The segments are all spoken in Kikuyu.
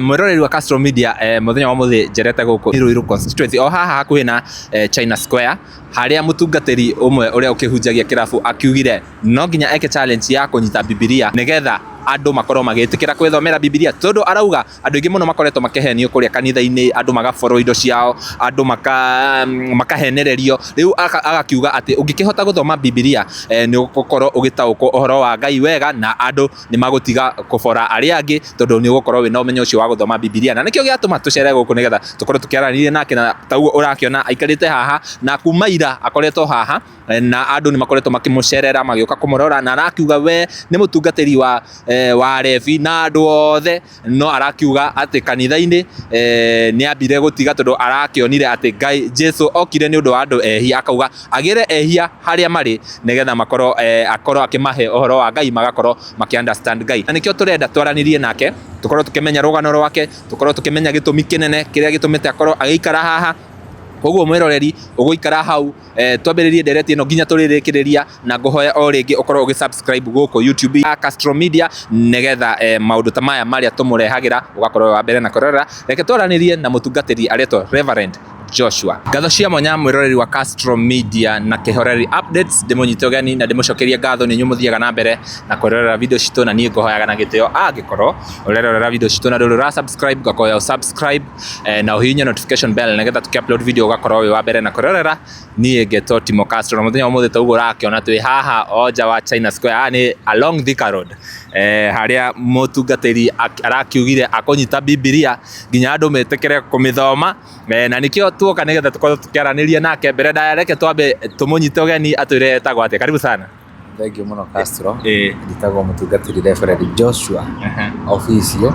Mwiroreri wa Castro Media, muthenya wa muthi njerete guku Ruiru constituency o haha hakuhi na China Square, haria mutungatiri umwe uria ukihunjagia kirabu akiugire no nginya eke challenge ya kunyita Bibilia nigetha andu makorwo magitikira kwithomera Bibilia, tondu arauga andu aingi muno makoretwo makihenio kuria kanitha-ini, andu magaborwo indo ciao, andu makahenererio. Riu agakiuga ati ungikihota guthoma Bibilia, ni ugukorwo ugitaukwo uhoro wa Ngai wega na andu ni magutiga kubora aria angi, tondu ni ugukorwo wina umenyo ucio wa guthoma Bibilia. Na nikio giatuma tucere guku nigetha tukorwo tukiaranĩria nake, na taguo urakiona aikarite haha na kuma ira akoretwo haha, na andu ni makoretwo makimucerera magiuka kumurora, na arakiuga we ni mutungatiri wa rebi na andu othe, no arakiuga ati kanitha-ini ni ambire gutiga tondu arakionire ati Ngai Jesu okire ni undu wa andu ehia, akauga agire ehia haria mari nigetha makorwo akorwo akimahe uhoro wa Ngai, magakorwo maki understand Ngai. Na nikio turenda twaranirie nake, tukorwo tukimenya rugano rwake, tukorwo tukimenya gitumi kinene kiria gitumite akorwo agiikara haha. Koguo mwiroreri uguikara hau, twambiririe ndereti ino nginya turirikiria, na nguhoya o ringi ukorwo ugi subscribe guku YouTube ya Castro Media nigetha maundu ta maya maria tumurehagira ugakorwo wa mbere na kwirorera. Reke twaranirie na mutungatiri aretwo Reverend Joshua. Ngatho cia mwanya mwiroreri wa Castro Media na Kihoreri Updates, ndimunyite ugeni na ndimucokerie ngatho ni inyuĩ muthiaga na mbere na kwirorera video citũ, na niĩ ngohoyaga na gĩtĩo angĩkorwo ũrerorera video citũ na ndũrĩ ũra subscribe, ngakoya subscribe, na ũhihinye notification bell nigetha tuki upload video ugakorwo wĩ wa mbere na kwirorera. Niĩ ngetwo Timo Castro, na mũthenya wa ũmũthĩ ta ũguo ũrakĩona twĩ haha o nja wa China Square, haha nĩ along Thika Road, harĩa mũtungatĩri arakiugire akũnyita Bibilia nginya andũ metĩkĩre kũmĩthoma, na nikio tuoka nigetha tukorwo tukiaranĩria nake. Mbere ndaya reke twambe tũmũnyite ũgeni atwĩre etagwo atĩa. Karibu sana. Thank you mũno, Castro. Njĩtagwo mũtungatĩri Reverend Joshua Officio,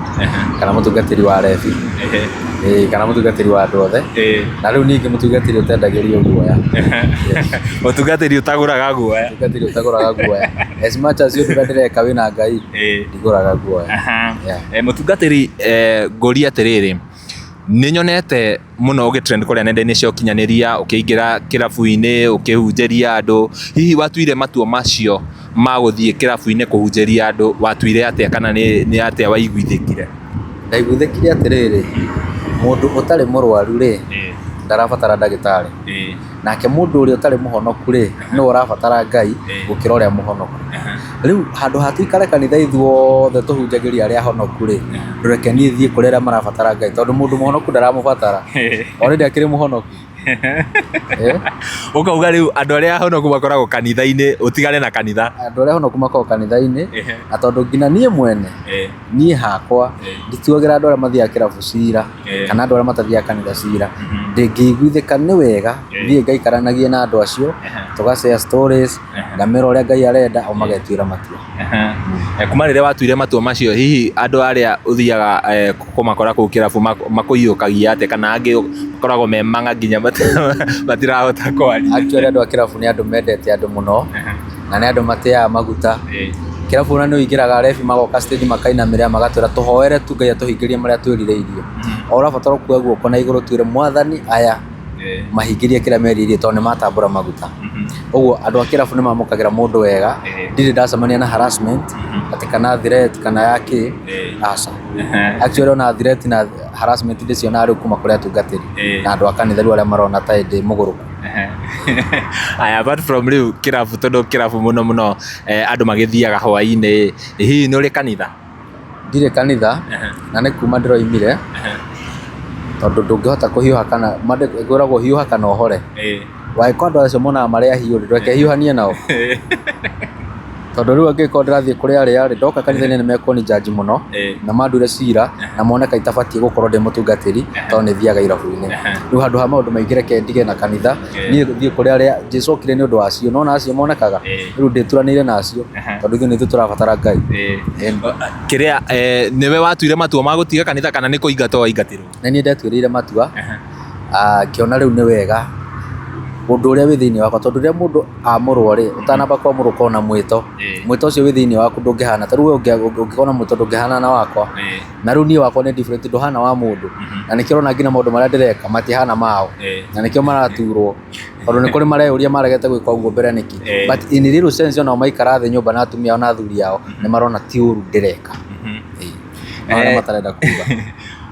kana mũtungatĩri wa Rebi, kana mũtungatĩri wa andũ othe, na rĩu ningĩ mũtungatĩri ũtendagĩrio guoya. Yes. Mũtungatĩri ũtagũraga guoya. Mũtungatĩri ũtagũraga guoya. As much as ũndũ ũrĩa ndĩreka wĩna Ngai, ndigũraga guoya. Yeah. Mũtungatĩri, ngũrie atĩrĩrĩ, nĩ nyonete mũno ũgĩtrend kũrĩa nenda-inĩ cia ũkinyanĩria, ũkĩingĩra kĩrabu-inĩ ũkĩhunjĩria andũ. Hihi watuire matua macio ma gũthiĩ kĩrabu-inĩ kũhunjĩria andũ, watuire atĩa, kana nĩ atĩa waiguithĩkire? Ndaiguithĩkire atĩrĩrĩ, mũndũ ũtarĩ mũrwaru rĩ, ndarabatara ndagĩtarĩ. Nake mũndũ ũrĩa ũtarĩ mũhonoku rĩ, nĩwe ũrabatara Ngai gũkĩra ũrĩa mũhonoku. Rĩu handũ ha tũikare kanitha ithuothe tũhunjagĩrie arĩa ahonoku rĩ, reke niĩ thiĩ kũrĩ arĩa marabatara Ngai, tondũ mũndũ mũhonoku ndaramũbatara. Already akĩrĩ mũhonoku. Ũkauga rĩu andũ arĩa ahonoku makoragwo kanitha-inĩ, ũtigane na kanitha. Andũ arĩa ahonoku makoragwo kanitha-inĩ, na tondũ nginya niĩ mwene, niĩ hakwa, ndituagĩra andũ arĩa mathiaga kĩrabu cira, kana andũ arĩa matathiaga kanitha cira. Ndĩngĩiguithĩka nĩ wega thiĩ ngaikaranagie na andũ acio, tũga share stories, ngamera ũrĩa Ngai arenda, o magetuĩra matua. Kuma rĩrĩa watuire matua macio, hihi andũ arĩa ũthiaga kũmakora kũu kĩrabu makũiyũkagia atĩa, kana angĩ makoragwo me mang'a nginya matirahota kwaria? Actually andũ a kĩrabu nĩ andũ mendete andũ mũno, na nĩ andũ matĩaga maguta. Kĩrabu ona nĩ ũingĩraga rebi magoka stage makainamĩrĩra magatwĩra tũhoere tu Ngai atũhingĩrie marĩa twĩrirĩirie. O ũrabatara kuoya guoko na igũrũ tuĩre Mwathani aya mahingĩrie kĩrĩa merirĩirie tondũ nĩ matambũra maguta. Ũguo andũ a kĩrabu nĩ mamũkagĩra mũndũ wega, ndirĩ ndacemania na harassment atĩ kana threat kana ya kĩ, aca. Actually ona threat na harassment ndĩcionaga rĩu kuma kũrĩ atungatĩri na andũ a kanitha rĩu arĩa marona ta ndĩ mũgũrũku. Aya, apart from rĩu kĩrabu, tondũ kĩrabu mũno mũno andũ magĩthiaga hwaĩ-inĩ, hihi nĩ ũrĩ kanitha? Ndirĩ kanitha na nĩ kuma ndĩroimire, tondũ ndũngĩhota kũhiũha kana kwĩragwo hiũha kana ũhore. Wangĩkorwo andũ acio monaga marĩ ahiũ rĩ, ndũreke hiũhanie nao. Tondũ rĩu angĩkorwo ndĩrathiĩ kũrĩ arĩa rĩ, ndoka kanitha-inĩ nĩ mekũni judge mũno na mandure cira na mone ka itabatiĩ gũkorwo ndĩ mũtungatĩri tondũ nĩ thiaga irabu-inĩ. Rĩu handũ ha maũndũ maingĩ reke ndige na kanitha, niĩ thiĩ kũrĩ arĩa Jesũ okire nĩ ũndũ wa acio, nĩwona acio monekaga, rĩu ndĩturanĩire na acio tondũ ithuĩ nĩ ithuĩ tũrabatara Ngai. Kĩrĩa, nĩwe watuire matua ma gũtiga kanitha kana nĩ kũingatwo waingatirwo? Nĩ niĩ ndetuĩrĩire matua, ngĩona rĩu nĩ wega ũndũ ũrĩa wĩ thĩinĩ wakwa, tondũ rĩrĩa mũndũ amũrwo rĩ, ũtanamba kwamũrwo ũkoragwo na mwĩto, mwĩto ũcio wĩ thĩinĩ waku ndũngĩhana, ta rĩu we ũngĩkorwo na mwĩto ndũngĩhana na wakwa, na rĩu niĩ wakwa nĩ different ndũhana wa mũndũ, na nĩkĩo ũrona nginya maũndũ marĩa ndĩreka matihana mao, na nĩkĩo maraturwo, tondũ nĩ kũrĩ mareyũria maregete gwĩka ũguo mbere nĩkĩ, but in real sense onao maikara thĩ nyũmba na atumia ao na athuri ao nĩ marona ti ũru ndĩreka. Ĩĩ. Arĩa matarenda kuga.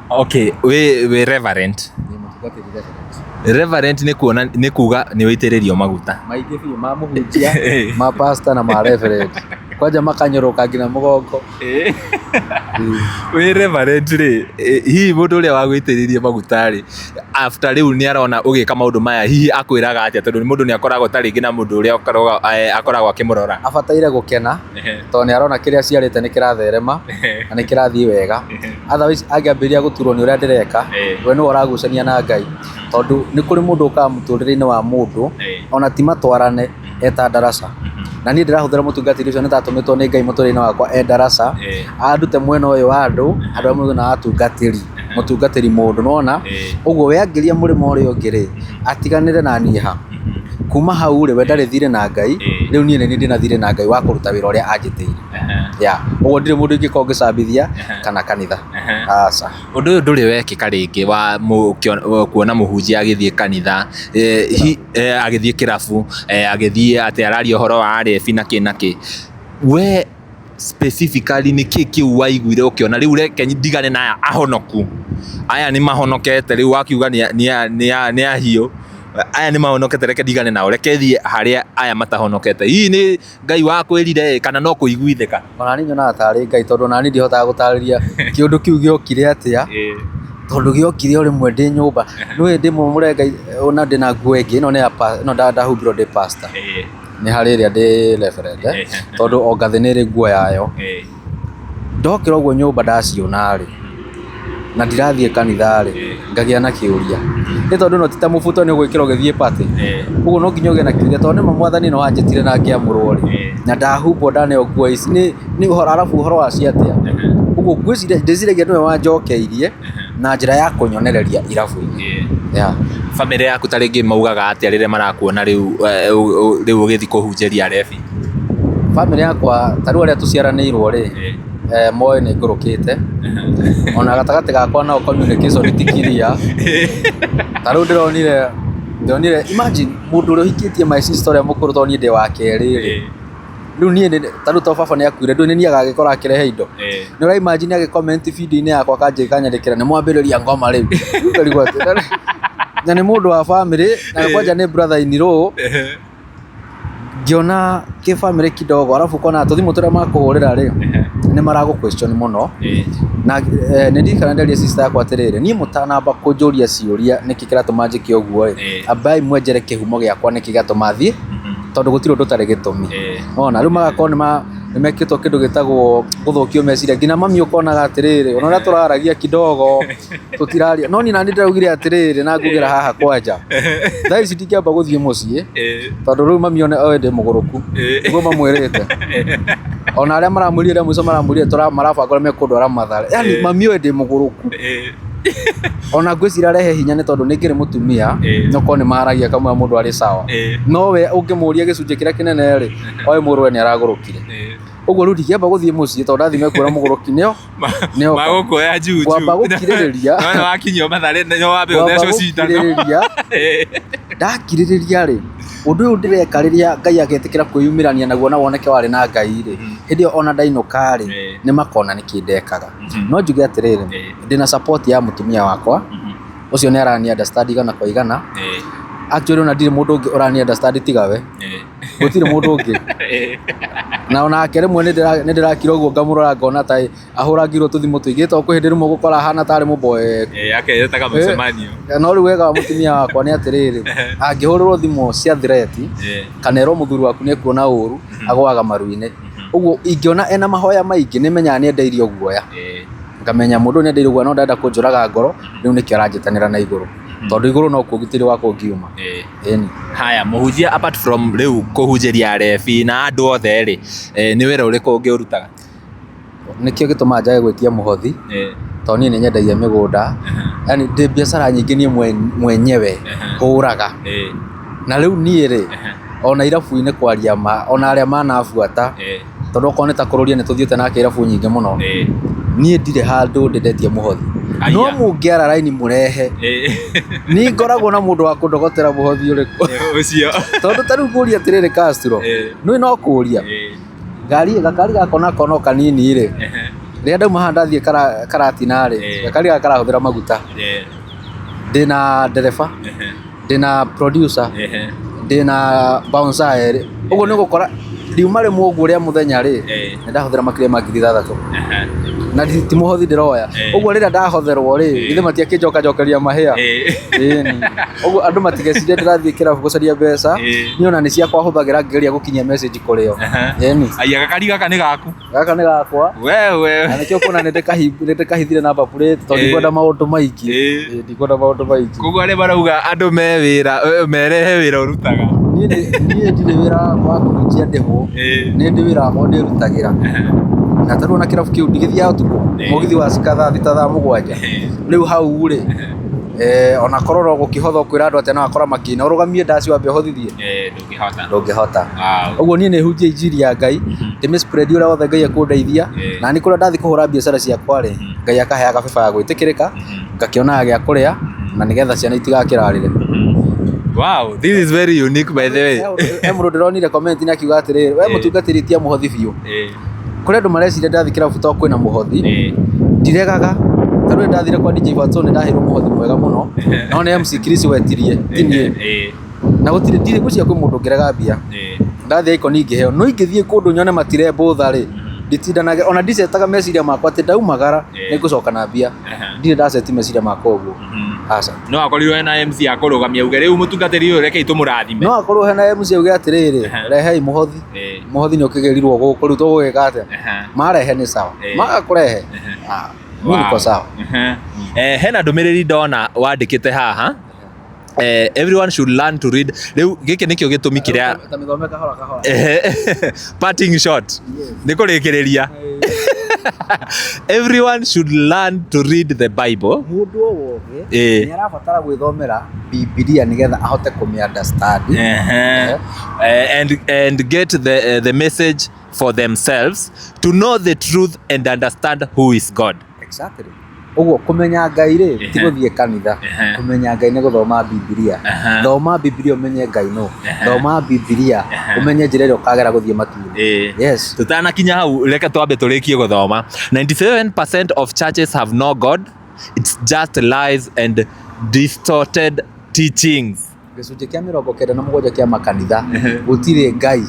Okay, wĩ reverend. Ndĩ mũtungatĩri reverend. Reverend nĩ kuona nĩ kuga nĩ wĩitĩrĩrio maguta. Maingĩ biũ ma mũhunjia, ma pastor na ma reverend. Kwanja makanyũrũka nginya mũgongo. Wĩ reverend rĩ, hihi mũndũ ũrĩa wagũitĩrĩirie maguta rĩ, after rĩu nĩ arona ũgĩka maũndũ maya, hihi akwĩraga atĩa? Tondũ mũndũ nĩ akoragwo ta rĩngĩ na mũndũ ũrĩa akoragwo akĩmũrora. Abataire gũkena tondũ nĩ arona kĩrĩa aciarĩte nĩ kĩratherema na nĩ kĩrathiĩ wega. Otherwise angĩambĩrĩria gũturwo nĩ ũrĩa ndĩreka, we nĩwe ũragucania na Ngai. Tondũ nĩ kũrĩ mũndũ ũkaga mũtũrĩre-inĩ wa mũndũ ona ti matwarane eta ndaraca. Na niĩ ndĩrahũthĩra mũtungatĩri ũcio nĩ ta atũmĩtwo nĩ Ngai mũtũrĩre-inĩ wakwa e ndaraca, andute mwena ũyũ wa andũ, andũ arĩa mwena wa atungatĩri, mũtungatĩri mũndũ nĩ wona? Ũguo we angĩria mũrĩmo ũrĩa ũngĩ rĩ, atiganĩre na niĩ ha? Kuma hau rĩ, we ndarĩ thirĩ na Ngai, rĩu niĩ nĩ niĩ ndĩna thirĩ na Ngai wa kũruta wĩra ũrĩa anjĩtĩire. Yeah. Ũguo ndirĩ mũndũ ingĩkorwo ngĩcambithia kana kanitha. Aca. Ũndũ ũyũ ndũrĩ wekĩka rĩngĩ wa kuona mũhunjia agĩthiĩ kanitha, agĩthiĩ kĩrabu, agĩthiĩ atĩ araria ũhoro wa arebi na kĩ na kĩ. We specifically nĩ kĩ kĩu waiguire ũkĩona rĩu reke ndigane na aya ahonoku, aya nĩ mahonokete rĩu wakiuga nĩ ahiũ, aya nĩ mahonokete reke ndigane nao, reke thiĩ harĩa aya matahonokete. Hihi nĩ Ngai wakwĩrire ĩ kana no kũiguithĩka? Ona niĩ nyonaga tarĩ Ngai tondũ ona niĩ ndihotaga gũtarĩria kĩũndũ kĩu gĩokire atĩa, tondũ gĩokire o rĩmwe ndĩ nyũmba. Nĩũĩ ndĩ mũmũre Ngai ona ndĩna nguo ĩngĩ ĩno nĩ ya ĩno ndahumbirwo ndĩ pastor. Nĩ harĩ ĩrĩa ndĩ reverend tondũ o ngathĩ nĩ ĩrĩ nguo yayo. Ndokĩra ũguo nyũmba ndaciona rĩ, na ndirathiĩ kanitha rĩ, ngagĩa na kĩũria. Nĩ tondũ ĩno ti ta mũbuto nĩ ũgwĩkĩra ũgĩthiĩ party, ũguo no nginya ũgĩe na kĩũria tondũ nĩma mwathani nĩ wanjĩtire na ngĩamũrwo rĩ, na ndahumbwo ndaneo nguo ici nĩ ũhoro arabu ũhoro wacio atĩa? Ũguo ngwĩciria ndĩciragia nĩwe wanjokeirie na njĩra ya kũnyonereria irabu-inĩ. Yeah. Bamĩrĩ yaku ta rĩngĩ maugaga atĩa rĩrĩa marakuona rĩu rĩu ũgĩthiĩ kũhunjĩria arebi? Bamĩrĩ yakwa ta rĩu arĩa tũciaranĩirwo rĩ, moĩ nĩ ngũrũkĩte, ona gatagatĩ gakwa nao communication ti clear. Ta rĩu ndĩronire, ndĩronire imagine mũndũ ũrĩa ũhikĩtie my sister ũrĩa mũkũrũ tondũ niĩ ndĩ wa kerĩ rĩ, rĩu niĩ ta rĩu tondũ baba nĩ akuire ndũĩ nĩ niĩ agagĩkora akĩrehe indo. Nĩ ũra imagine agĩ comment video-inĩ yakwa akanyandĩkĩra nĩ mwambĩrĩria ngoma rĩu. Rĩu ngarigwo atĩ na nĩ mũndũ wa bamĩrĩ na kwanja nĩ brother in law ngĩona kĩbamĩrĩ kidogo arabu ũkona tũthimũ tũrĩa makũhũrĩra rĩ nĩ maragũ question mũno. Na nĩ ndirikana nderia sister yakwa atĩrĩrĩ, niĩ mũtanamba kũnjũria ciũria nĩkĩ kĩratũma njĩke ũguo rĩ, ambai mwenjere kĩhumo gĩakwa nĩkĩ gĩatũma thiĩ, tondũ gũtirĩ ũndũ ũtarĩ gĩtũmi. Nĩwona rĩu magakorwo nĩ mekĩtwo kĩndũ gĩtagwo gũthũkio meciria, nginya mami ũkonaga atĩrĩrĩ, ona ũrĩa tũraragia kidogo tũtiraria, no niĩ nani ndĩraugire atĩrĩrĩ na ngugĩra haha kwanja, thaa ici ndingĩamba gũthiĩ mũciĩ, tondũ rĩu mami one oĩ ndĩ mũgũrũku, nĩguo mamwĩrĩte. Ona arĩa maramwĩrire rĩa mũico maramwĩrire marabanga ũrĩa mekũndwara Mathare, yani mami oĩ ndĩ mũgũrũku. Ona ngwĩciria arehe hinya nĩ tondũ nĩ ngĩrĩ mũtumia, no korwo nĩ maragia kamũira mũndũ arĩ sawa. No we ũngĩmũria gĩcunjĩ kĩrĩa kĩnene rĩ, oĩ mũrũwe nĩ aragũrũkire. Ũguo rĩu ndingĩamba gũthiĩ mũciĩ tondũ ndathiĩ mekuona mũgũrũki nĩo nĩoka. Magũkuoya juju. Ngwamba gũkirĩrĩria. Nĩwona wakinyio Mathare nĩ wambe Ngwamba ũthecwo cindano. gũkirĩrĩria. Ndakirĩrĩria rĩ, ũndũ ũyũ ndĩreka rĩrĩa Ngai agetĩkĩra kwĩyumĩrania naguo na woneke warĩ na Ngai rĩ, hĩndĩ ĩyo ona ndainũka rĩ, nĩ makona nĩkĩ ndekaga. No njuge atĩrĩrĩ, ndĩna support ya mũtumia wakwa, ũcio nĩ arani understand igana kwa igana. Actually ona ndirĩ mũndũ ũngĩ ũrani understand tiga we. Gũtirĩ mũndũ ũngĩ. Na onake rĩmwe nĩ ndĩrakira ũguo ngamũrora ngona ta ahũrangirwo tũthimũ tũingĩ tondũ kwĩ hĩndĩ rĩmwe ũgũkora ahana tarĩ mũboeku. Akeyetaga mũcemanio. No rĩu wega wa mũtumia wakwa nĩ atĩrĩrĩ, angĩhũrĩrwo thimũ cia threat kana erwo mũthuri waku nĩ ekuona ũru, agũaga maru-inĩ. Ũguo ingĩona ena mahoya maingĩ nĩ menyaga nĩ endeirio guoya. Ngamenya mũndũ ũyũ nĩ endeirio guoya no ndarenda kũnjũraga ngoro, rĩu nĩkĩo aranjĩtanĩra na igũrũ. Tondũ igũrũ nokuo ũgitĩri wakwa ũngiuma. Ĩni. Haya, mũhunjia apart from rĩu kũhunjĩria arebi na andũ othe rĩ, nĩ wĩra ũrĩkũ ũngĩ ũrutaga? Nĩkĩo gĩtũmaga njage gwĩtia mũhothi, tondũ niĩ nĩ nyendagia mĩgũnda, yani ndĩ biacara nyingĩ niĩ mwenyewe hũraga. Na rĩu niĩ rĩ, ona irabu-inĩ kwaria ma, ona arĩa manabuata, tondũ okorwo nĩ ta kũrũria nĩ tũthiĩte nake irabu nyingĩ mũno, niĩ ndirĩ handũ ndĩ ndetia mũhothi. No mũngĩara raini mũrehe, nĩ ngoragwo na mũndũ wa kũndogotera mũhothi ũrĩkũ. Ũcio. Tondũ ta rĩu ngũrie atĩrĩrĩ Castro, nĩũĩ no kũria, ngari gakari gaka onako no kanini rĩ, Rĩrĩa ndauma haha ndathiĩ Karatina rĩ, gakari gaka karahũthĩra maguta. Ndĩna ndereba, ndĩna producer, ndĩna bouncer erĩ. Ũguo nĩ ũgũkora riuma rĩmwe ũguo rĩa mũthenya rĩ, nĩ ndahũthĩra makĩria ma 6,000. Na ti mũhothi ndĩroya. Ũguo rĩrĩa ndahotherwo rĩ, githĩ matiakĩnjoka njokeria mahĩa? Ĩni. Ũguo andũ matigecirie ndĩrathiĩ kĩrabu gũcaria mbeca, niĩ ona nĩ ciakwa hũthagĩra ngĩgeria gũkinyia message kũrĩ o. Ĩni. Aya gakari gaka nĩ gaku. Gaka nĩ gakwa. Wewe. Na nĩkĩo ũkuona nĩ ndĩkahithire number plate tondũ ndikwenda maũndũ maingĩ. Ndikwenda maũndũ maingĩ. Koguo arĩa marauga andũ me wĩra merehe wĩra ũrutaga. Niĩ ndirĩ wĩra wa kũhunjia ndĩhwo. Nĩ ndĩ wĩra wakwa ndĩrutagĩra. Na tarĩu ona kĩrabu kĩu ndigĩthiaga ũtukũ. Mũgithi wacika thaa thita thaa mũgwanja. Rĩu hau rĩ, ona korwo no gũkĩhotha ũkwĩra andũ atĩa no akora makĩina ũrũgamie ndaci wambe ũhothithie. Ndũngĩhota. Ndũngĩhota. Ũguo niĩ nĩ hunjie injiri ya Ngai, ndĩmĩ spread ũrĩa wothe Ngai ekũndeithia, na nĩ kũrĩa ndathiĩ kũhũra biacara ciakwa rĩ, Ngai akaheaga favor ya gwĩtĩkĩrĩka, ngakĩonaga gĩa kũrĩa, na nĩgetha ciana itigakĩrarĩre. Wow, this is very unique by the way. He mũndũ ndĩronire comment na akiuga atĩrĩrĩ, we mũtungatĩri tia mũhothi biũ. Kũrĩ andũ mareciria ndathiĩ kĩrabu to kwĩna mũhothi, ndiregaga. Ta rĩu ndathire kwa DJ Fatso nĩ ndaheirwo mũhothi mwega mũno, no nĩ MC Chris wetirie, ti niĩ. Na gũtirĩ ndirĩ ngwĩciria kwĩ mũndũ ũngĩrega mbia. Ndathiĩ Icon ngĩheo, no ingĩthiĩ kũndũ nyone matirembũtha rĩ, nditindanaga ona ndicetaga meciria makwa atĩ ndaumagara nĩ ngũcoka na mbia. Ndirĩ ndaceti meciria makwa ũguo. Aca. No akorirwo hena MC akũrũgamia auge rĩu mũtungatĩri ũyũ rekei tũmũrathime. No akorwo hena MC auge atĩrĩrĩ, rehei mũhothi. Mũhothi nĩ ũkĩgĩrirwo gũkũ rĩu tũgũgĩka atĩa? Marehe nĩ sawa. Maga kũrehe, niĩ niko sawa. Hena ndũmĩrĩri ndona wandĩkĩte haha. Everyone should learn to read. Rĩu gĩkĩ nĩkĩo gĩtũmi kĩrĩa Ta mĩthome kahora kahora. Parting shot. Nĩ kũrĩkĩrĩria. Everyone should learn to read the Bible. Mũndũ o wothe nĩ arabatara gwĩthomera Bibilia nĩgetha ahote kũmĩ understand. And get the message for themselves to know the truth and understand who is God. Exactly. Ũguo kũmenya Ngai rĩ ti gũthiĩ kanitha. Kũmenya Ngai nĩ gũthoma Bibilia. Thoma Bibilia ũmenye Ngai nũ. Thoma Bibilia ũmenye njĩra ĩrĩa ũkagera gũthiĩ matu-inĩ. Yes. Tutanakinya hau reke twambe tũrĩkie gũthoma. 97% of churches have no God. It's just lies and distorted teachings. Gĩcunjĩ kĩa 97 kĩa makanitha gũtirĩ Ngai,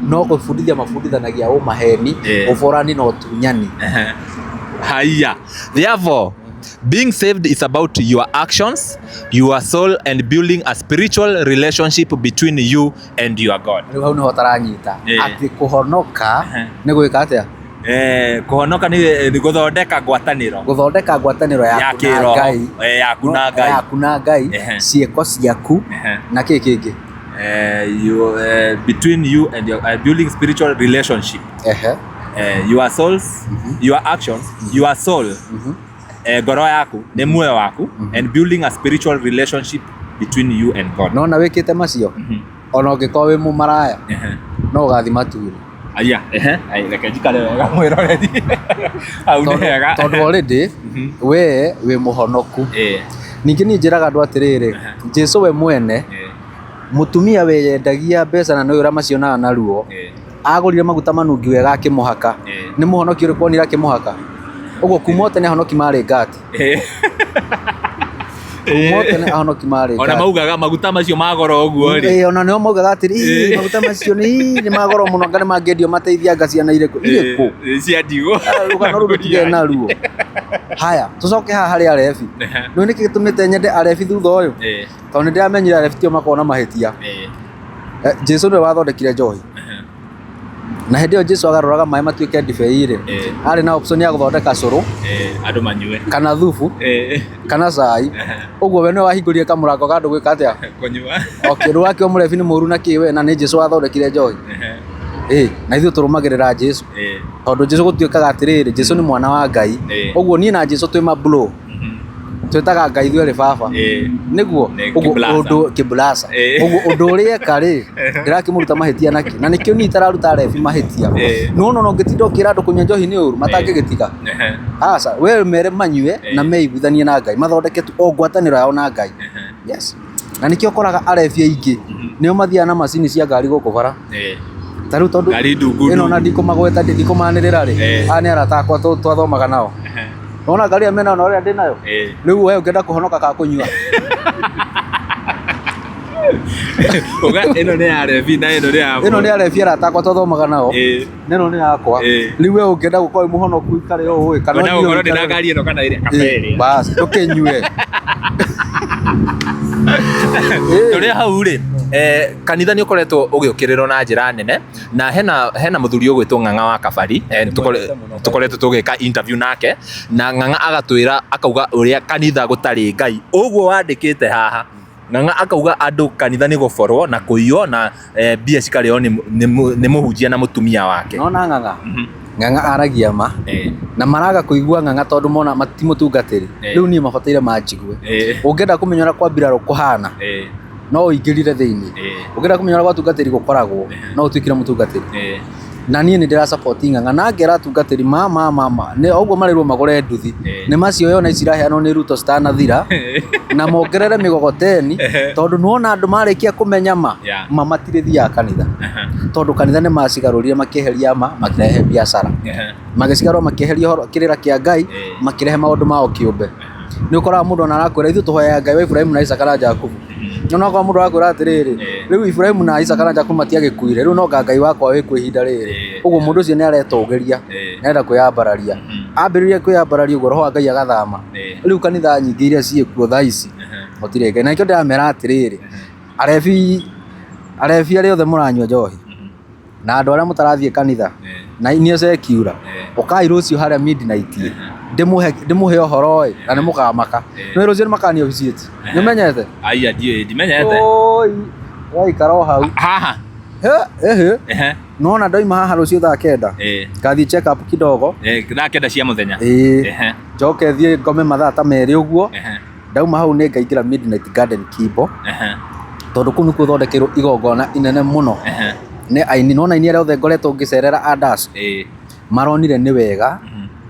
no gũbundithia mabundithanagia ũmaheni, ũborani na ũtunyani. Haya. Therefore, being saved is about your actions, your soul, and building a spiritual relationship between you and your God. Rĩu hau nĩho ũtaranyita atĩ kũhonoka nĩ gwĩka atĩa? Kũhonoka nĩ gũthondeka ngwatanĩro. Gũthondeka ngwatanĩro Ya yaku na kĩroho. Ngai. Yaku na Ngai. Yaku na Ngai, ciĩko ciaku na kĩ kĩngĩ? You, between you and your building spiritual relationship. Your souls, your actions, your soul, ngoro yaku nĩ muoyo waku, and building a spiritual relationship between you and God. Nona wĩkĩte macio, ona ũngĩkorwo wĩ mũmaraya, no ũgathiĩ matu-inĩ. Aya, ai, reke njikare wega mwĩroreri. Hau nĩ hega. Tondũ already we wĩ mũhonoku. Ningĩ niĩ njĩraga andũ atĩrĩrĩ, Jesu we mwene, mũtumia weyendagia mbeca na nĩ ũrĩa macionaga na ruo, agũrire maguta manungi wega akĩmũhaka. Nĩ mũhonoki ũrĩkũ wonire akĩmũhaka? Ũguo kuma o tene ahonoki marĩ ngati. Kuma o tene ahonoki marĩ Ona ngati. maugaga maguta macio ma goro ũguo rĩ. Ona nĩo maugaga atĩrĩ, maguta macio nĩ ma goro mũno, anga nĩ mangĩendio mateithie anga ciana irĩkũ. Irĩkũ? Cia ndigwa. Rũgano rũu rũtigĩe naruo. Haya, tũcoke haha harĩ arebi. Nĩũĩ nĩkĩ gĩtũmĩte nyende arebi thutha ũyũ? Tondũ nĩ ndĩramenyire arebi tio makoragwo na mahĩtia. Jesu nĩwe wathondekire njohi. Na hĩndĩ ĩyo Jesu agarũraga maĩ matuĩke ndibei rĩ, arĩ na option ya gũthondeka cũrũ, Andũ manyue. kana thubu, kana cai. Ũguo we nĩwe wahingũrire kamũrango ka andũ gwĩka atĩa? Kũnyua. Okay, rĩu wakĩo mũrebi nĩ mũru na kĩ we, na nĩ Jesu wathondekire njohi. Na ithuĩ tũrũmagĩrĩra Jesu. Tondũ Jesu gũtuĩkaga atĩrĩrĩ, Jesu nĩ mwana wa Ngai. Ũguo niĩ na Jesu twĩ ma bro. Twĩtaga Ngai ithuĩ erĩ baba. Nĩguo? Nĩ Ũguo kĩbulaca. ũndũ kĩbulaca. Ũguo ũndũ ũrĩa eka rĩ, ndĩrakĩmũruta mahĩtia nakĩ? Na nĩkĩo niĩ itararuta arebi mahĩtia. Nĩwona ona ũngĩtinda ũkĩra andũ kũnyua njohi nĩ ũru, matangĩgĩtiga. Aca, we mere manyue na meiguithanie na Ngai, mathondeke tu o ngwatanĩro yao na Ngai. Yes. Na nĩkĩo ũkoraga arebi aingĩ nĩo mathiaga na macini cia ngari gũkũ bara. Ta rĩu tondũ Ngari ndungu ĩno na ndungu. ndikũmagweta ndikũmanĩrĩra rĩ, Eh. aya nĩ arata akwa twathomaga nao. Nona ngari ĩyo menayo na ũrĩa ndĩ nayo. Rĩu we ũngĩenda kũhonoka ka kũnyua. Uga ĩno nĩ ya rebi na ĩno nĩ ya Ĩno nĩ arebi arata akwa twathomaga nao. Na ĩno nĩ yakwa. Rĩu we ũngĩenda gũkorwo wĩ mũhonoku ũikare ũũ ĩ, kana Wenda ũthiĩ gũkorwo ndĩna ũikare- ngari ĩno kana ĩrĩa kaba Eh, ĩrĩa. bas ndũkĩnyue. Eh. Tũrĩ hau rĩ, kanitha nĩ ũkoretwo ũgĩũkĩrĩrwo na njĩra nene na hena mũthuri ũgwĩtwo Ng'ang'a wa Kabari, tũkoretwo tũgĩka interview nake na Ng'ang'a agatwĩra akauga ũrĩa kanitha gũtarĩ Ngai ũguo wandĩkĩte haha. Ng'ang'a akauga andũ kanitha nĩ gũborwo na kũiywo na mbia cikarĩo nĩ mũhunjia na mũtumia wake. Nona Ng'ang'a? Ng'ang'a aragia ma na maraga kũigua Ng'ang'a tondũ mona ti mũtungatĩri. Rĩu niĩ mabataire manjigue. Ũngĩenda kũmenya ũrĩa kwa mbirarũ kũhana no ũingĩrire thĩinĩ. Ũngĩenda kũmenya ũrĩa gwa tungatĩri gũkoragwo no ũtuĩkire mũtungatĩri. Na niĩ nĩ ndĩra support Ng'ang'a na ngera atungatĩri ma ma ma ma nĩ ũguo marĩrwo magũre nduthi nĩ macio ona ici iraheanwo nĩ Ruto citanathira na mongerere mĩgogoteni tondũ nĩwona andũ marĩkia kũmenya ma ma matirĩthiaga kanitha tondũ kanitha nĩ macigarũrire makĩeheria ma makĩrehe biacara magĩcigarũra makĩeheria ũhoro kĩrĩra kĩa Ngai makĩrehe maũndũ mao kĩũmbe. Nĩ ũkoraga mũndũ ona arakwĩra ithuĩ tũhoyaga Ngai wa Iburahĩmu na Isaaka na Jakubu. No no ũkora mũndũ arakwĩra atĩrĩrĩ, rĩu Iburahĩmu na Isaaka na Jakubu matiagĩkuire, rĩu no anga Ngai wakwa wĩkuo ihinda rĩrĩ. Ũguo mũndũ ũcio nĩ aretũgĩria, nĩ arenda kwĩyambararia. Ambĩrĩria kwĩyambararia ũguo roho wa Ngai agathama. Rĩu kanitha nyingĩ iria ciĩkuo thaa ici, gũtirĩ Ngai. Na nĩkĩo ndĩramera atĩrĩrĩ, arebi arebi arĩa othe mũranyua njohi, na andũ arĩa mũtarathiĩ kanitha na inyuĩ secular ũkai rũciũ harĩa midnight ndĩmũhe ndĩmũhe ũhoro ĩ na nĩ mũkamaka nĩ rũciũ nĩ makani officiate nĩ ũmenyete Aya ndiũĩ ndimenyete. Oi, waikara o hau Haha. He, ehe Ehe. nona ndoima haha rũciũ thaa kenda ngathiĩ check up kidogo Thaa 9 cia mũthenya. ĩĩ njoke thiĩ ngome mathaa ta 2 ũguo ndauma hau nĩ ngaingĩra Midnight Garden Kimbo tondũ kũu nĩkuo thondekeirwo igongona inene mũno nĩ aini nona aini arĩa othe ngoretwo ngĩcerera a dance maronire nĩ wega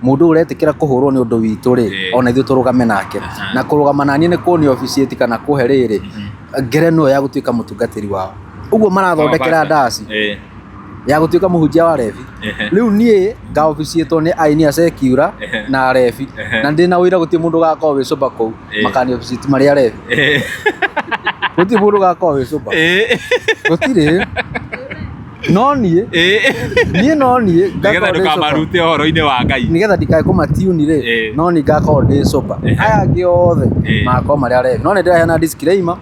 mũndũ ũyũ ũretĩkĩra kũhũrwo nĩ ũndũ witũ rĩ ona ithuĩ tũrũgame nake na kũrũgama naniĩ nĩ kũni officiate kana kũhe rĩrĩ ngerenwa ya gũtuĩka mũtungatĩri wao ũguo marathondekera ndaci ya gũtuĩka mũhunjia wa rebi rĩu niĩ ngaoficiĩtwo nĩ aini a secular na arebi na ndĩna ũira gũtirĩ mũndũ ũgakorwo wĩ sober kũu makani officiate marĩ arebi gũtirĩ mũndũ ũgakorwo wĩ sober gũtirĩ no niĩ niĩ no niĩ Nĩgetha ngakorwo ndĩ sober. ndũkamarute ũhoro-inĩ wa Ngai. Nĩgetha ndikae kũmatiuni rĩ no niĩ ngakorwo ndĩ sober aya angĩ othe magakorwo marĩ arebi no nĩ ndĩraheana disclaimer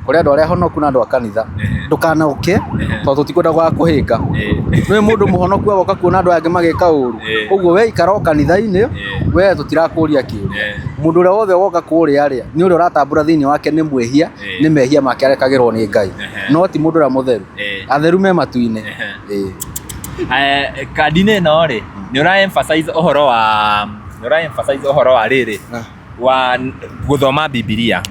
kũrĩ andũ arĩa honoku na andũ a kanitha ndũkanoke tondũ tũtikwenda gũgakũhĩnga nĩ mũndũ mũhonoku agoka kuona andũ aya angĩ magĩka ũru ũguo we ikara o kanitha-inĩ we tũtirakũria kĩũria mũndũ ũrĩa wothe woka kũrĩa rĩ nĩ ũrĩa ũratambũra thĩinĩ wake nĩ mwĩhia nĩ mehia make arekagĩrwo nĩ Ngai no ti mũndũ ũrĩa mũtheru atheru me matu-inĩ. Kandi-inĩ ĩno rĩ nĩ ũra emphasize ũhoro wa nĩ ũra emphasize ũhoro wa rĩrĩ wa gũthoma Bibilia.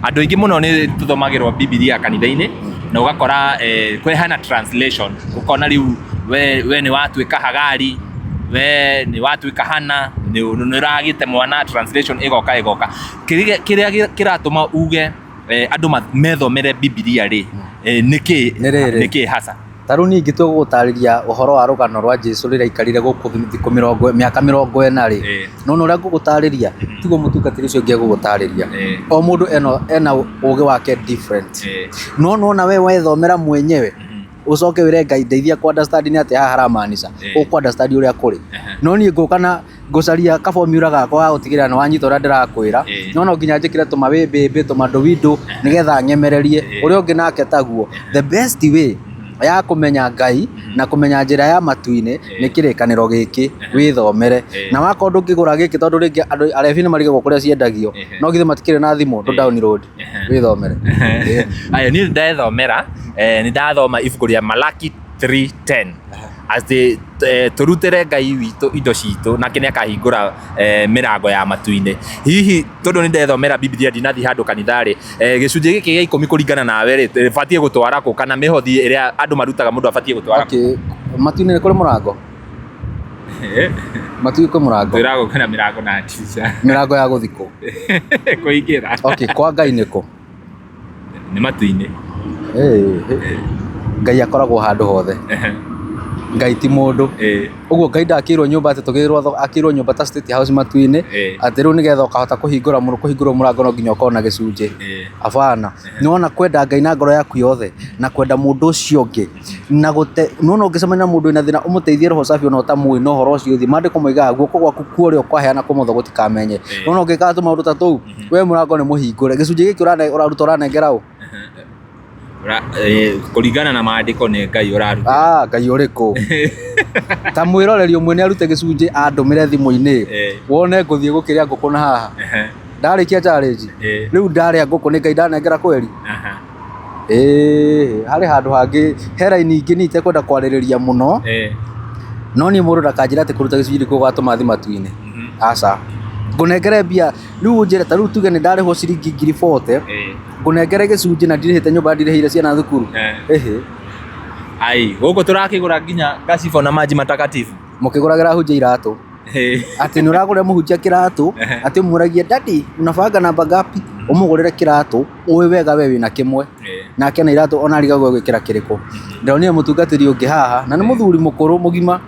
Andũ aingĩ mũno nĩ tũthomagĩrwo Bibilia kanitha-inĩ na ũgakora kwĩ hena translation ũkona rĩu we nĩ watuĩka Hagari, we nĩ watuĩka Hana, nĩ ũragĩte mwana translation ĩgoka ĩgoka. Kĩrĩa kĩratũma uge andũ methomere Bibilia rĩ nĩkĩ Nĩ rĩrĩ. nĩkĩ hasa? Ta rĩu niĩ ingĩtua gũgũtarĩria ũhoro wa rũgano rwa Jesu rĩrĩa aikarire gũkũ thikũ mĩrongo mĩaka 40 rĩ no na ũrĩa ngũgũtarĩria tiguo mũtungatĩri ũcio ũngĩ egũgũtarĩria. O mũndũ ena ũgĩ wake different no nona we wethomera mwenyewe ũcoke wĩre Ngai ndeithia kũ understand nĩ atĩa haha haramaanisha ũkũ understand ũrĩa kũrĩ no niĩ ngũka na ngũcaria ka formula gakwa ga gũtigĩrĩra nĩ wanyita ũrĩa ndĩrakwĩra no no nginya njĩkĩre tũmawĩmbĩmbĩ tũmandũwindũ nĩgetha ng'emererie ũrĩa ũngĩ nake taguo. The best way ya kũmenya Ngai na kũmenya njĩra ya matu-inĩ nĩ kĩrĩkanĩro gĩkĩ wĩthomere na wakorwo ndũngĩgũra gĩkĩ tondũ rĩngĩ andũ arebi nĩ marigagwo kũrĩa ciendagio no githĩ matikĩrĩ na thimũ ndũ download wĩthomere. Aya niĩ ndethomera nĩ ndathoma ibuku rĩa Malaki 3:10 atĩ tũrutĩre Ngai witũ indo citũ nake nĩ akahingũra mĩrango ya matu-inĩ. Hihi tondũ nĩ ndethomera Bibilia ndinathiĩ handũ kanitha rĩ, gĩcunjĩ gĩkĩ gĩa 10 kũringana nawe rĩ, batiĩ gũtwara kũ kana mĩhothi ĩrĩa andũ marutaga mũndũ abatiĩ gũtwara kũ? Okay, matu-inĩ nĩ kũrĩ mũrango? Matu-inĩ kwĩ mũrango? Twĩragwo kwĩna mĩrango na ndirica. Mĩrango ya gũthiĩ kũ? Kũingĩra. Okay, kwa Ngai nĩ kũ? Nĩ matu-inĩ. Ngai akoragwo handũ hothe. Ngai ti mũndũ. Ũguo Ngai ndakĩirwo nyũmba atĩ tũgĩrwo akĩirwo nyũmba ta State House matu-inĩ atĩ rĩu nĩgetha ũkahota kũhingũra kũhingũrwo mũrango no nginya ũkorwo na gĩcunjĩ. Abana. Nĩwona kwenda Ngai na ngoro yaku yothe na kwenda mũndũ ũcio ũngĩ na gũte nĩwona ũngĩcemania na mũndũ wĩna thĩna ũmũteithie roho safi ona ũtamũĩ na ũhoro ũcio ũthiĩ. Maandĩko moigaga guoko gwaku kwa ũrĩo kwaheana kũmotho gũtikamenye. Nĩwona ũngĩkaga tũmaũndũ ta tũu we mũrango nĩ mũhingũre. Gĩcunjĩ gĩkĩ ũraruta ũranengera ũ? Kũringana na maandĩko nĩ Ngai ũraruta. Ah, Ngai ũrĩkũ? Ta mwĩroreri ũmwe nĩ arute gĩcunjĩ andũmĩre thimũ-inĩ wone ngũthiĩ gũkĩrĩa ngũkũ na haha. Ndarĩkia challenge rĩu ndarĩa ngũkũ nĩ Ngai ndanengera kweri? Ĩĩ harĩ handũ hangĩ he raini ingĩ niĩ itekwenda kwarĩrĩria mũno no niĩ mũndũ ndakanjĩre atĩ kũruta gĩcunjĩ nĩkuo gũgatũma thiĩ matu-inĩ. Aca. Ngũnengere mbia rĩu ũnjĩre ta rĩu tuge nĩ ndarĩhwo ciringi ngiri 40 ngũnengere gĩcunjĩ na ndirĩhĩte nyũmba ndirĩhĩire ciana thukuru. Ĩhĩ. Ai, gũkũ tũrakĩgũra nginya gacibũ na maji matakatifu. Mũkĩgũragĩra hunjia iratũ. Atĩ nĩ ũragũrĩra mũhunjia kĩratũ, atĩ ũmũragie daddy unavaanga namba ngapi? Ũmũgũrĩre kĩratũ ũĩ wega we wĩna kĩmwe. Nake na iratũ ona arigagwo egwĩkĩra kĩrĩkũ. Ndĩronire mũtungatĩri ũngĩ haha na nĩ mũthuri mũkũrũ mũgima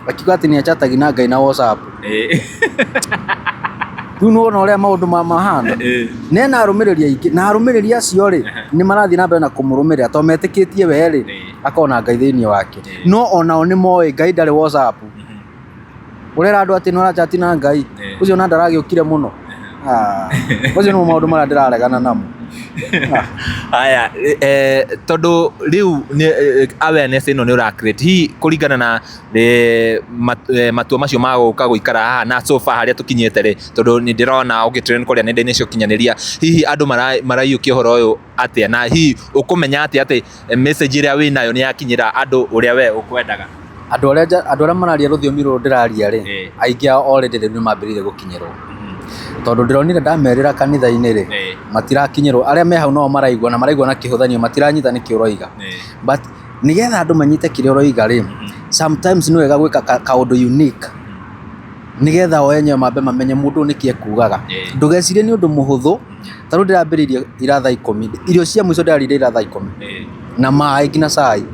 akiuga atĩ nĩ achatagi na Ngai na WhatsApp. Rĩu nĩ wona ũrĩa maũndũ mahana. Na ena arũmĩrĩri aingĩ na arũmĩrĩri acio rĩ nĩ marathiĩ na mbere na kũmũrũmĩrĩra tondũ metĩkĩtie we rĩ akoragwo na Ngai thĩinĩ wake. No onao nĩ moĩ Ngai ndarĩ WhatsApp. Ũrera andũ atĩ nĩ ũrachat na Ngai ũcio ona ndaragĩũkire mũno. Ah, macio nĩmo maũndũ marĩa ndĩraregana namo. Haya, tondũ rĩu awareness ĩno nĩ ũra create hihi kũringana na matua macio ma gũka gũikara haha na so far harĩa tũkinyĩte rĩ, tondũ nĩ ndĩrona ũgĩ trend kũrĩa nenda-inĩ cia ũkinyanĩria, hihi andũ maraiyũkia ũhoro ũyũ atĩa na hihi ũkũmenya atĩa atĩ message ĩrĩa wĩnayo nĩ yakinyĩra andũ ũrĩa we ũkwendaga? Andũ arĩa andũ arĩa mararia rũthiomi rũrũ ndĩraria rĩ, aingĩ ao already rĩu nĩ mambĩrĩirie gũkinyĩrwo. Tondũ ndĩronire ndamerĩra kanitha-inĩ rĩ, matirakinyĩrwo. Arĩa me hau no maraigua na maraigua na kĩhũthanio matiranyita nĩkĩ ũroiga. But nĩgetha andũ manyite kĩrĩa ũroiga rĩ, sometimes nĩ wega gwĩka kaũndũ unique nĩgetha o enyewe mambe mamenye mũndũ ũyũ nĩkĩ ekugaga. Ndũgecirie nĩ ũndũ mũhũthũ, ta rĩu ndĩrambĩrĩirie ira thaa ikũmi, irio cia mũico ndĩrarĩire ira thaa ikũmi na maĩ nginya cai.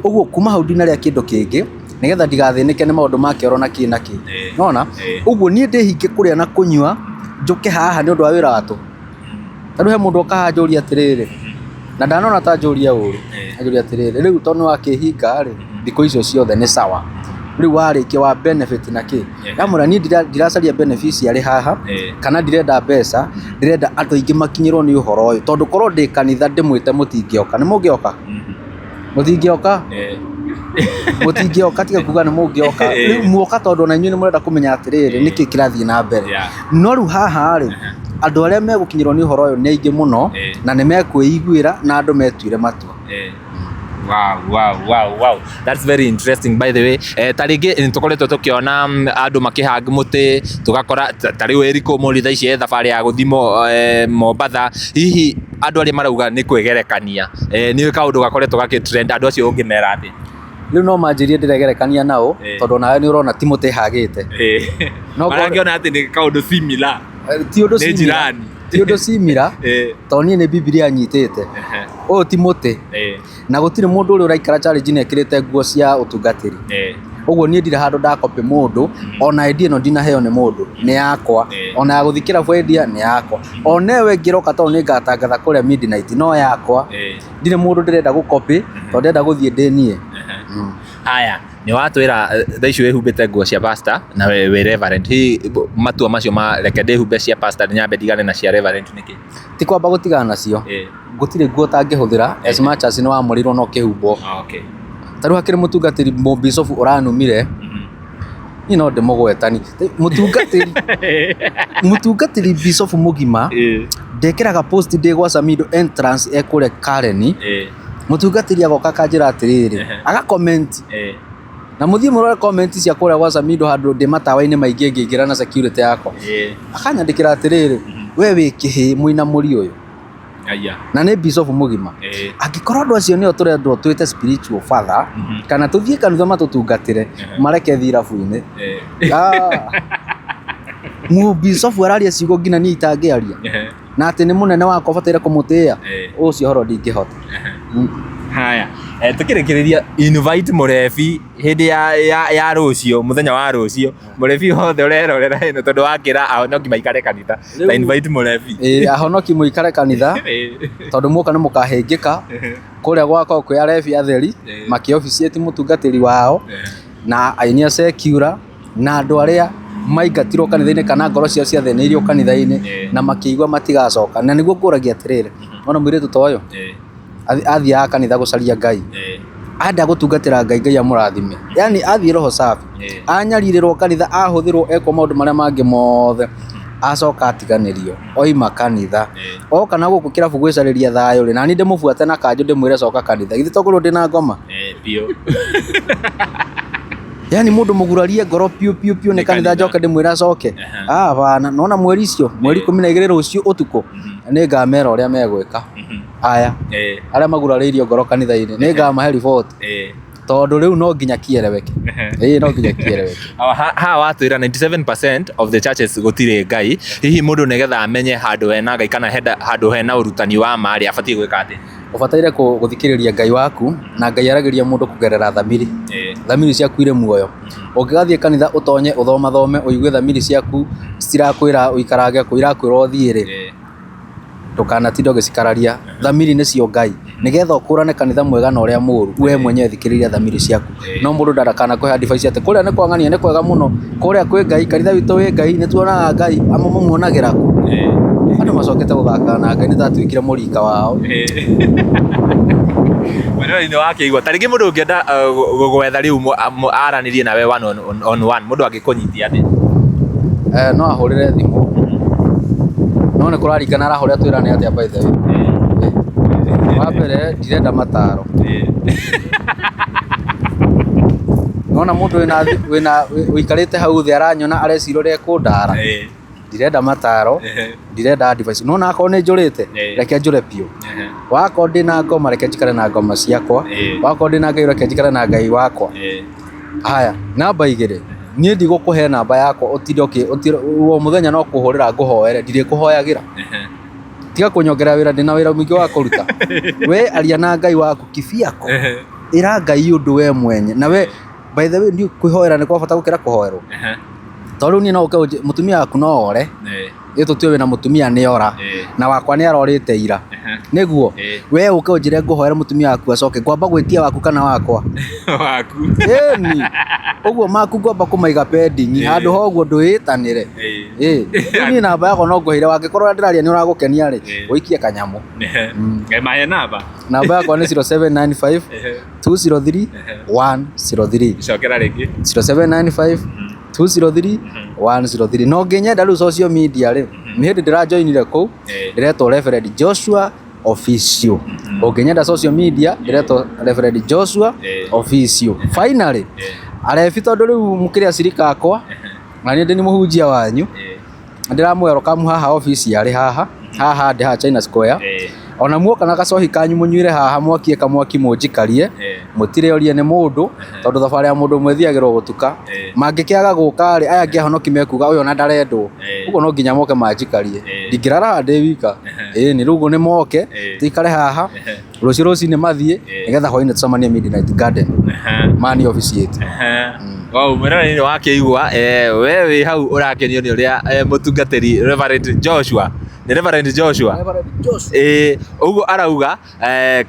Ũguo kuma hau ndinarĩa kĩndũ kĩngĩ nĩgetha ndigathĩnĩke nĩ maũndũ ma kĩoro na kĩ na kĩ. Nĩwona? Ũguo niĩ ndĩhinge kũrĩa na kũnyua njũke haha nĩ ũndũ wa wĩra wa tũhũ. Ta rĩu he mũndũ oka haha anjũria atĩrĩrĩ, na ndanona ta anjũria ũru, anjũria atĩrĩrĩ, rĩu tondũ nĩ wakĩhinga rĩ, thikũ icio ciothe nĩ sawa, rĩu warĩkia wa benefit na kĩ? Ndamwĩra niĩ ndiracaria beneficiary haha, kana ndirenda mbeca, ndĩrenda andũ aingĩ makinyĩrwo nĩ ũhoro ũyũ, tondũ korwo ndĩ kanitha ndĩmwĩte mũtingĩoka, nĩ mũngĩoka? Mũtingĩoka? Mũtingĩoka tiga kuga nĩ mũngĩoka. Rĩu muoka tondũ ona inyuĩ nĩ mũrenda kũmenya atĩrĩrĩ, nĩkĩ kĩrathiĩ na mbere. No rĩu haha rĩ, andũ arĩa megũkinyĩrwo nĩ ũhoro ũyũ nĩ aingĩ mũno, na nĩ mekwĩiguĩra na andũ metuĩre matua. Wow. That's very interesting by the way. Ta rĩngĩ nĩ tũkoretwo tũkĩona andũ makĩhang mũtĩ, tũgakora ta rĩu Eric Omondi thaa ici e thabarĩ ya gũthiĩ Mombatha. Hihi andũ arĩa marauga nĩ kwĩgerekania, nĩ kaũndũ gakoretwo gakĩ trend, andũ acio ũngĩmera atĩa? Rĩu no manjĩrie ndĩregerekania nao, tondũ onawe nĩ ũrona ti mũtĩ hagĩte. Marakĩona atĩ nĩ kaũndũ similar. Ti ũndũ similar. Ti ũndũ similar, tondũ niĩ nĩ Bibilia nyitĩte. Ũyũ ti mũtĩ. Na gũtirĩ mũndũ ũrĩa ũraikara challenge-inĩ ekĩrĩte nguo cia ũtungatĩri. Ũguo niĩ ndirĩ handũ ndakopĩ mũndũ, ona idea ĩno ndinaheo nĩ mũndũ, nĩ yakwa. Ona ya gũthiĩ kĩrabu idea nĩ yakwa. Ona ĩyo ĩngĩ ĩroka tondũ nĩ ngatangatha kũrĩa midnight no yakwa. Ndirĩ mũndũ ndĩrenda gũkopĩ, tondũ ndĩrenda gũthiĩ ndĩ niĩ. Haya, nĩ watwĩra thaa ici wĩhumbĩte nguo cia pastor na wĩ reverend. Hihi matua macio ma reke ndĩhumbe cia pastor nyambe ndigane na cia reverend nĩkĩ? Ti kwamba gũtigana nacio, gũtirĩ nguo ũtangĩhũthĩra as much as nĩ wamũrĩirwo na ũkĩhumbwo. Ta rĩu hakĩrĩ mũtungatĩri mũbicobu ũranumire, niĩ no ndĩmũgwetani. Mũtungatĩri mũtungatĩri bicobu mũgima, ndekĩraga post ndĩ gwa Samido entrance e kũrĩa Karen, mũtungatĩri agoka akanjĩra atĩrĩrĩ, aga comment na mũthiĩ mũrore comment cia kũrĩa gwa Samido handũ ndĩ matawa-inĩ maingĩ ngĩingĩra na security yakwa. Akanyandĩkĩra atĩrĩrĩ, we wĩ kĩhĩĩ mũinamũri ũyũ. Na nĩ bishop mũgima. Angĩkorwo andũ acio nĩo tũrendwo twĩte spiritual father, kana tũthiĩ kanitha matũtungatĩre, mareke thiĩ irabu-inĩ. Mũbicobu araria ciugo nginya niĩ itangĩaria. Na atĩ nĩ mũnene wakwa bataire kũmũtĩĩa, ũcio ũhoro ndingĩhota. Haya, Tukĩrĩkĩrĩria invite mũrebi hĩndĩ ya rũciũ, mũthenya wa rũciũ, mũrebi wothe ũrerorera ĩno tondũ wakĩra ahonoki maikare kanitha. Ta invite mũrebi. Ĩĩ, ahonoki mũikare kanitha tondũ muoka nĩ mũkahĩngĩka. Kũrĩa gwakorwo kwĩ arebi atheri makĩ officiate mũtungatĩri wao na aini a secular na andũ arĩa maingatirwo kanitha-inĩ kana ngoro ciao ciathĩnĩirio kanitha-inĩ na makĩigua matigacoka. Na nĩguo ngũragia atĩrĩrĩ, wona mũirĩtu ta ũyũ athiaga kanitha gũcaria Ngai, enda gũtungatĩra Ngai, Ngai amũrathime. Yani athiĩ roho safi, anyarirĩrwo kanitha, ahũthĩrwo ekwo maũndũ marĩa mangĩ mothe, acoka atiganĩrio, oima kanitha. Oka na gũkũ kĩrabu gwĩcarĩria thayũ rĩ, nani ndĩmũbuate na kanjũ ndĩmwĩre coka kanitha. Githĩ to ngorwo ndĩna ngoma? Biũ. Yani mũndũ mũgurarie ngoro piũ piũ piũ nĩ kanitha njoke ndĩmwĩre acoke. Ah, bana, nona mweri icio, mweri 12 rũciũ ũtukũ, nĩ ngamera ũrĩa megwĩka. Aya, arĩa magurarĩirio ngoro kanitha-inĩ, nĩ ngamahe riboti. Tondũ rĩu no nginya kiereweke. Ĩĩ, no nginya kiereweke. Haha watwĩra 97% of the churches gũtirĩ Ngai. Hihi mũndũ nĩgetha amenye handũ hena Ngai kana handũ hena ũrutani wa ma rĩ, abatiĩ gwĩka atĩa? Ũbataire gũthikĩrĩria Ngai waku, na Ngai aragĩria mũndũ kũgerera thamiri. Thamiri ciaku irĩ muoyo. Ũngĩgathiĩ kanitha ũtonye ũthomathome ũigue thamiri ciaku citirakwĩra ũikarange kũ, irakwĩra ũthiĩ rĩ, ndũkanatinde ũgĩcikararia. Thamiri nĩcio Ngai. Nĩgetha ũkũrane kanitha mwega na ũrĩa mũũru, we mwenyewe thikĩrĩria thamiri ciaku. No mũndũ ndakanakũhe advice atĩ kũrĩa nĩ kwa ng'ania nĩ kwega mũno, kũrĩa kwĩ Ngai, kanitha witũ wĩ Ngai, nĩ tuonaga Ngai, amwe mũmuonagĩra kũ? Andũ macokete gũthaka na Ngai nĩ tatuĩkire mũrika wao. Mwĩroreri nĩ wakĩigua. Ta rĩngĩ mũndũ ũngĩenda gũgwetha rĩu aranĩrie nawe one on one, mũndũ angĩkũnyitia atĩa? No ahũrĩre thimũ, no nĩ kũraringana arahũrĩra twĩrane atĩa by the way. Wa mbere ndirenda mataro. Nĩwona mũndũ wĩna ũikarĩte hau thĩ aranyona areciria ũrĩa ekũndara. Ndirenda mataro, ndirenda advice. Nĩwona akorwo nĩ njũrĩte, reke njũre biũ. Wakorwo ndĩna ngoma reke njikare na ngoma ciakwa. Wakorwo ndĩna Ngai reke njikare na Ngai wakwa. Haya, namba 2, niĩ ndigũkũhe namba yakwa ũtinde o mũthenya no kũhũrĩra ngũhoere, ndirĩkũhoyagĩra. Tiga kũnyongerera wĩra, ndĩna wĩra mũingĩ wa kũruta. We aria na Ngai waku kibiako. Ĩra Ngai ũndũ we mwenye. Na we, by the way, ndiũĩ kwĩhoera nĩ kwa bata gũkĩra kũhoerwo. Tondũ rĩu niĩ no ũke mũtumia waku no ore, ĩ tũtue wĩna mũtumia nĩ ora, na wakwa nĩ arorĩte ira. Nĩguo, we ũke ũnjĩre ngũhoere mũtumia waku acoke, ngwamba gwĩtia waku kana wakwa? Waku. Ĩni, ũguo maku ngwamba kũmaiga pending, handũ ha ũguo ndwĩtanĩre. Ĩ, rĩu niĩ namba yakwa no ngũheire, wangĩkorwo ũrĩa ndĩraria nĩ ũragũkenia rĩ, ũikie kanyamũ. Mahe namba. Namba yakwa nĩ 0795 203 103. Cokera rĩngĩ. 0795 203 103. Na ũngĩnyenda rĩu social media rĩ, nĩ hĩndĩ ndĩrajoinire kũu, ndĩretwo Reverend Joshua Official. Ũngĩnyenda social media ndĩretwo Reverend Joshua Official. Finally, arebi tondũ rĩu mũkĩrĩ acirika akwa, na niĩ ndĩ nĩ mũhunjia wanyu, ndĩramũ welcome haha office yarĩ haha, haha ndĩ haha China Square. Ona muoka na gacohi kanyu mũnyuĩre haha mwakie kamwaki mũnjikarie, mũtirĩ orie nĩ mũndũ, tondũ thabarĩ ya mũndũ ũmwe ĩthiagĩrwo gũtuka. Mangĩkĩaga gũka rĩ, aya angĩ ahonoki mekuga ũyũ ona ndarendwo. Ũguo no nginya moke manjikarie. Ndingĩrara haha ndĩ wika. Ĩni rĩu ũguo nĩ moke, tũikare haha, rũciũ rũcinĩ mathiĩ, nĩgetha hwainĩ tũcemanie Midnight Garden. Mani officiate. Wow, mwĩroreri nĩ wakĩigua we wĩ hau ũrakenio nĩ ũrĩa mũtungatĩri Reverend Joshua, nĩ Reverend Joshua? Ĩĩ, ũguo arauga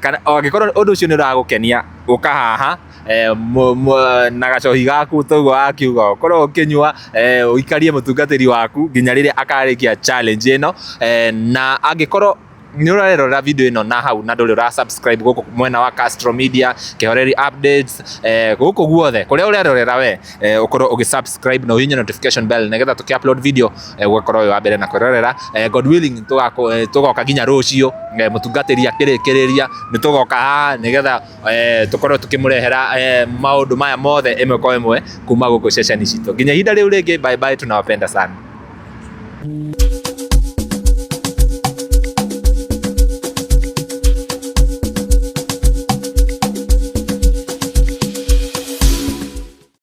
kana angĩkorwo ũndũ ũcio nĩ ũragũkenia ũka haha na gacohi gaku toguo akiuga ũkorwo ũkĩnyua, ũikarie mũtungatĩri waku nginya rĩrĩa akarĩkia challenge ĩno, na angĩkorwo nĩ ũrerorera video ĩno na hau na ndũrĩ ũra subscribe gũkũ mwena wa Castro Media, Kĩhoreri Updates, gũkũ guothe kũrĩa ũrerorera we, ũkorwo ũgĩ subscribe na ũhihinye notification bell nĩgetha tũkĩ upload video ũgakorwo wĩ wa mbere na kwĩrorera. God willing tũgoka nginya rũciũ, mũtungatĩri akĩrĩkĩrĩria nĩ tũgoka haha nĩgetha tũkorwo tũkĩmũrehera maũndũ maya mothe ĩmwe kwa ĩmwe kuma gũkũ ceceni citũ. Nginya ihinda rĩu rĩngĩ, bye bye, tunawapenda sana.